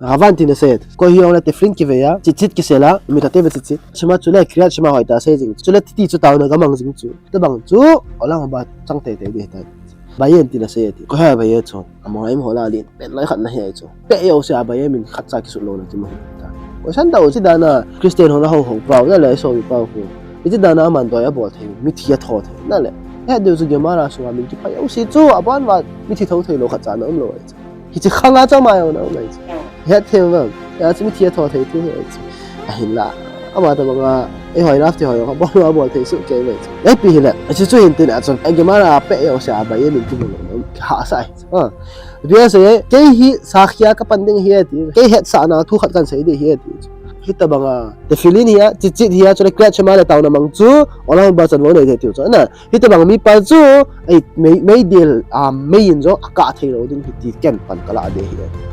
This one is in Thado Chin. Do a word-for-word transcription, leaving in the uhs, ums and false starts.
Havan tin asei. Koi hijongle tefillin kivei a, tzitzit kisel a, mit a teve tzitzit. Chima chule Kriyat Shema hoitah a sei jing. Chule titi chu taona gamang jing chu. Tobang chu, Olam Haba chang teitei ding ahitai. Abaye in tin asei ati. Koi ham Abaye chu? Amoraim ho lah a lien pen lai khat ana hi ahi chu. Peh jouse a Abaye min khatcha kisut louna ti mo hi ta. Koisan tah u hiche dan a Christian ho nahou hou pau, nale sopi pau khu. Hiche dan a aman doi abol thei, mithi atho thei, nale. Ihet diu chu Gemara sunga min kiphah jouse chu, aban uva mithi tho thei lou khatcha ana um lou ahi chu. Hiche khang a chu ama jong ana um ahi chu. Ihet thei uvem? Hijeh chun mithi atho thei thu hi ahi chu. Ahinla, ama tobang a, eiho Rav te ho jong abol uva abol thei soh kei uve chu. Ipi hile, hiche chu hin tin a chun, Gemara a peh jouse a Abaye min kimu lou, kihahsah ahi chu. Ah. Ipi asei, kei hi sakhi a kapan ding ahi ati. Kei hetsahna thu khat kahin sei ding ahi ati chu. Hitobang a tefillin hi a, tzitzit hi a, chule Kriyat Shema le taona mang chu, Olam Haba chan vang nei thei tiu chu. Na, hitobang mipa chu, ei, mei, meidil, a, mei in jong akah thei lou ding ahi ti ken pan kalah ding ahi.